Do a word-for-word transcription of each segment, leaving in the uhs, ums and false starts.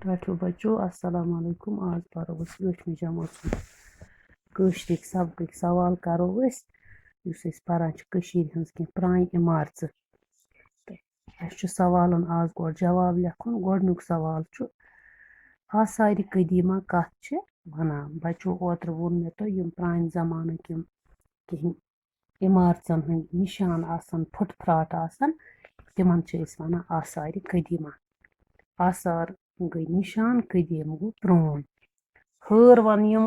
ٹاٹھیو بچو، السلام علیکم۔ آز پرو أسۍ ٲٹھمہِ جمٲژ ہُنٛد کٲشرِکۍ سبقٕکۍ سوال کرو أسۍ، یُس أسۍ پران چھِ کٔشیٖرِ ہٕنٛز کینٛہہ پرٛانہِ عمارژٕ۔ تہٕ اَسہِ چھُ سوالن آز گۄڈٕ جواب لیکھُن۔ گۄڈٕنیُک سوال چھُ، آثارِ قدیمہ کتھ چھِ ونان؟ بچو، اوترٕ ووٚن مےٚ تۄہہِ، یِم پرٛانہِ زمانٕکۍ یِم کینٛہہ عمارژن ہٕنٛدۍ نِشان آسان، پھٕٹ پھراٹ آسان، تِمن چھِ أسۍ ونان آثارِ قدیمہ۔ آثار گٔے نِشان، قدیٖم گوٚو پرٛون۔ ہٲر وَن یِم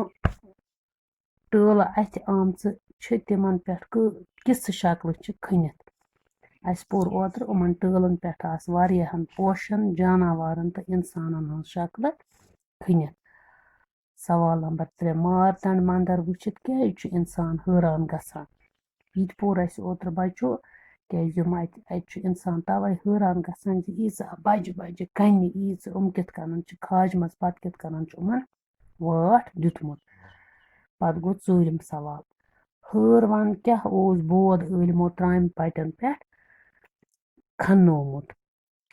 ٹٲلہٕ اَتھِ آمژٕ چھِ، تِمن پٮ۪ٹھ کۭ-، کِژھٕ شکلہٕ چھِ کھٔنِتھ؟ اَسہِ پوٚر اوترٕ، یِمن ٹٲلن پٮ۪ٹھ آسہٕ واریاہن پوشن، جاناوارن تہٕ اِنسانن ہٕنٛز شکلہٕ کھٔنِتھ۔ سوال نمبر ترٛےٚ، مارتنڈ مندر وٕچھِتھ کیازِ چھُ انسان حٲران گژھان؟ یہِ تہِ پوٚر اَسہِ اوترٕ بچو، کیازِ یِم اَتہِ، اَتہِ چھُ انسان توے حٲران گژھان زِ ییٖژاہ بجہِ بجہِ کنہِ، ییٖژٕ یِم کِتھ کٔنن چھِ کھاجمژٕ، پتہٕ کِتھ کٔنن چھُ یِمن واٹھ دیُتمُت۔ پتہٕ گوٚو ژوٗرِم سوال، ہٲر وَن کیاہ اوس بود عٲلمو ترامہِ پٹٮ۪ن پٮ۪ٹھ کھننومُت؟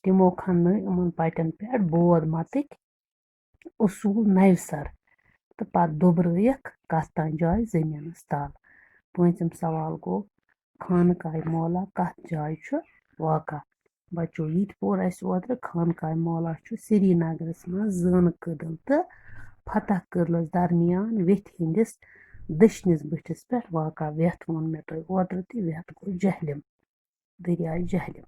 تِمو کھننٲے یِمن پٹٮ۪ن پٮ۪ٹھ بود متٕکۍ اصوٗل نوِ سر تہٕ پتہٕ دۄبرٲیکھ کتھ تام جایہِ زٔمیٖنس تل۔ پٲنٛژِم سوال گوٚو، خانقاہ مولا کتھ جایہِ چھُ واقع؟ بچو، یہِ تہِ پوٚر اَسہِ اوترٕ، خانقاہ مولا چھُ سرینگرس منٛز زٲنہٕ کدل تہٕ فتح کدلس درمیان ویتھِ ہٕنٛدِس دٔچھنِس بٔٹھِس پٮ۪ٹھ واقع۔ ویتھ ووٚن مےٚ تۄہہِ اوترٕ تہِ، ویتھ گوٚو جہلم، دٔریاے جہلم۔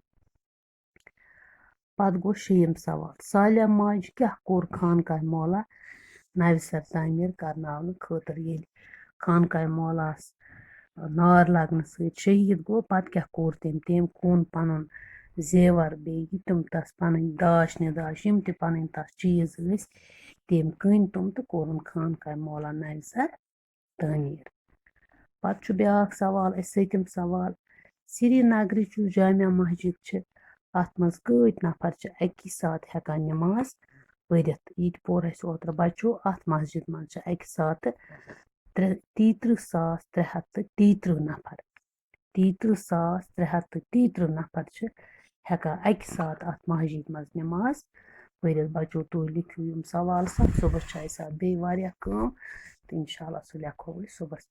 پتہٕ گوٚو شیٚیِم سوال، صالح ماجہِ کیٛاہ کوٚر خانقاہ مولا نوِ سر تعمیٖر کرناونہٕ خٲطرٕ؟ ییٚلہِ خانقاہ مولاہس نار لگنہٕ سۭتۍ شہیٖد گوٚو، پتہٕ کیٛاہ کوٚر تٔمۍ؟ تٔمۍ کُن پنُن زیور، بیٚیہِ یہِ تِم تس پنٕنۍ داش نداش، یِم تہِ پنٕنۍ تس چیٖز ٲسۍ، تٔمۍ کٕنۍ تِم تہٕ کوٚرُن خانقاہ مولا نوِ سر تعمیٖر۔ پتہٕ چھُ بیٛاکھ سوال اَسہِ، سٔتِم سوال، سرینگرٕچ یُس جامع مسجد چھِ، اَتھ منٛز کۭتۍ نفر چھِ اَکی ساتہٕ ہٮ۪کان نٮ۪ماز پٔرِتھ؟ یہِ تہِ پوٚر اَسہِ اوترٕ بچو، اَتھ مسجد منٛز چھِ اَکہِ ساتہٕ ترٛےٚ، تیٚیہِ ترٕٛہ ساس ترٛےٚ ہَتھ تہٕ تیٚیہِ ترٕٛہ نفر۔ تیٚیہِ ترٕٛہ ساس ترٛےٚ ہَتھ تہٕ تیٚیہِ ترٕٛہ نفر چھِ ہٮ۪کان اَکہِ ساتہٕ اَتھ مسجد منٛز نٮ۪ماز پٔرِتھ۔ بچو، تُہۍ لیکھِو یِم سوال سَتھ۔ صُبحس چھِ اَسہِ اَتھ بیٚیہِ واریاہ کٲم، تہٕ اِنشاء اللہ سُہ لیکھو أسۍ صُبحس۔